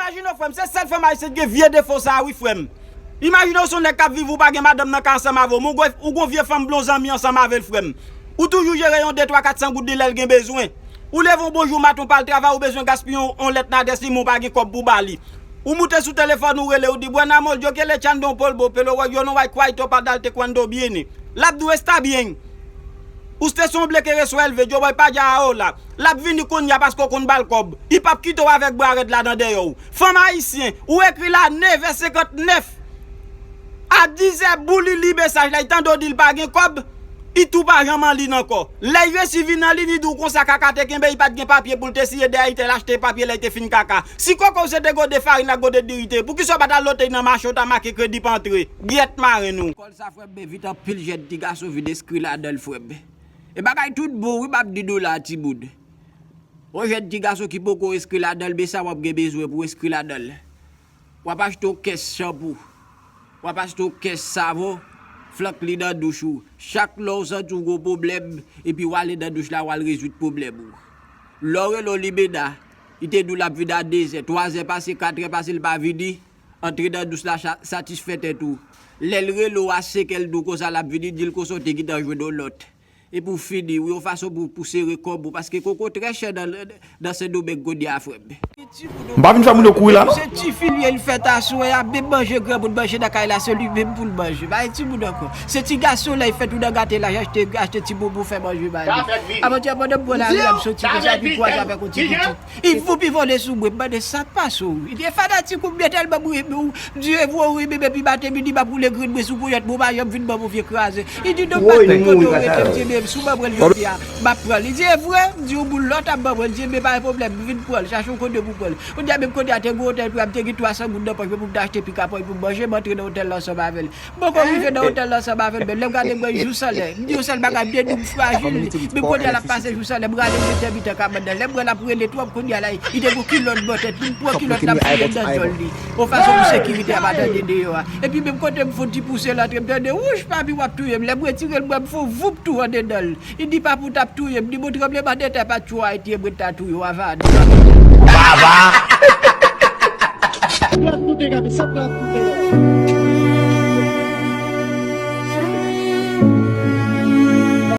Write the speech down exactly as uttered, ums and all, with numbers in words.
Imajine w, frè m, se sèl fanm ayisyen ki gen vye defo sa a, wi, frè m. Imajine w se yon nèg k ap viv, ou pa gen madanm nan kay ansanm avè w, men ou gon, ou gon vye fanm blon zanmi ansanm avè l, frè m. Ou toujou jere yon de, twa, kat san goud li lè l gen bezwen. Ou leve yon bon jou maten, ou pa al travay, ou bezwen gaspiye yon, yon lèt nan adrès li, men ou pa gen kòb pou w ba li. Ou moute sou telefòn, ou rele, ou di, "Buen amor, yo quiero echando un polvo, pero yo no hay cuarto pa darte cuando viene." L ap di w, "Está bien." Usted es un hombre que resuelve, yo voy pa allá ahora. L ap vini kounye a paske w konn ba l kòb. Li p ap kite w avèk bra rèd la nan dèyè w. Fanm ayisyen, ou ekri l a nèf è senkantnèf. A dizè boul li li mesaj la, li tande w di l pa gen kòb, li tou pa janm anliy ankò. Lè li resi vin anliy, li di w konsa kaka te kenbe, li pa t gen papye pou l te siye dèyè, li te al achte papye lè li te fin kaka. Si koko w se te gode farin ak gode diri te ye, poukisa w pa t al lote l nan mache, w ta make kredi pa antre? Gyèt marenn ou. Lekòl sa, frè m, men vit anpil jèn ti gason vin enskri ladan l, frè m. E bagay tout bon, wi, m ap di nou la, timoun. Yon jèn ti gason ki poko enskri ladan l, men sa w ap gen bezwen pou w enskri ladan l. W ap achte yon kès chanpou. W ap achte yon kès savon, flank li nan douch ou. Chak lè w santi w gon pwoblèm, epi w ale nan douch la, w al rezoud pwoblèm ou. Lè w rele w limena, li te di w l ap vin a dezè, twazè pase, katrè pase, l pa vini, antre nan douch la, sa-, satisfè tèt ou. Lè l rele w a senkè, l di w konsa l ap vini, di l konsa w te gentan jwenn yon lòt. Epi w fini, wi, yon fason pou, pou sere kòb ou, paske koko trè chè nan, nan Sendomeng kounye a, frè m. M pa vin fè moun yo kouri la, non. Se tifi l ye, l fèt aswè a, menm manje granmoun manje nan kay la, se li menm pou l manje. Pa gen timoun ankò. Se ti gason lè l fèt, ou nan gate laj, achte, achte ti bonbon, fè manje ba li. Avantyè pandan m pran lari a, m soti konsa, epi kwaze avèk yon ti pitit. Li voup, li vole sou mwen, m mande sa k pase w. Li di, "E fanatik ou, m byen tèlman m renmen w." M di, "E vre w renmen m, epi maten, midi, m ap woule grenn mwen sou ponyèt mwen, ou pa janm vin ban m yon vye kraze." Li di, "Non, m pa t konn kote w rete." M di, "Ebyen, si w ban mwen l jodi a, m ap pran l." Li di, "E vre?" M di, "Yon boul lòt ap ban mwen." Li di, "Ebyen, pa gen pwoblèm, vin pran l, chache yon kote pou pran l." Kounye a menm, kounye a te gen otèl pou m te gen twa san goud nan pòch mwen pou m te achte pikapòy pou m manje, m antre nan otèl la ansanm avè l. M poko rive nan otèl la ansanm avè l, men lè m gade m wè l jou san lè. M di yon sèl bagay, m te di w m frajil. Menm kote a l ap pase jou san lè, m rale m mete mitan kabann nan. Lè m wè l ap rele twòp, kounye a la, li te gon kilòt bò tèt li, m pran kilòt la, m fouye l nan dyòl li. Yon fason pou sekirite a pa tande deyò a. Epi menm kote m fon ti pouse l antre, m tande, "Wouch, papi, w ap touye m." Lè m retire l, m wè m fon voup tou andedan l. Li di, "Papa, w t ap touye m." Li di, "Bon, tranblemanntè pa t cho Ayiti, e mwen t a touye w avan a di." Baba! Plas nou te gabe, sa plas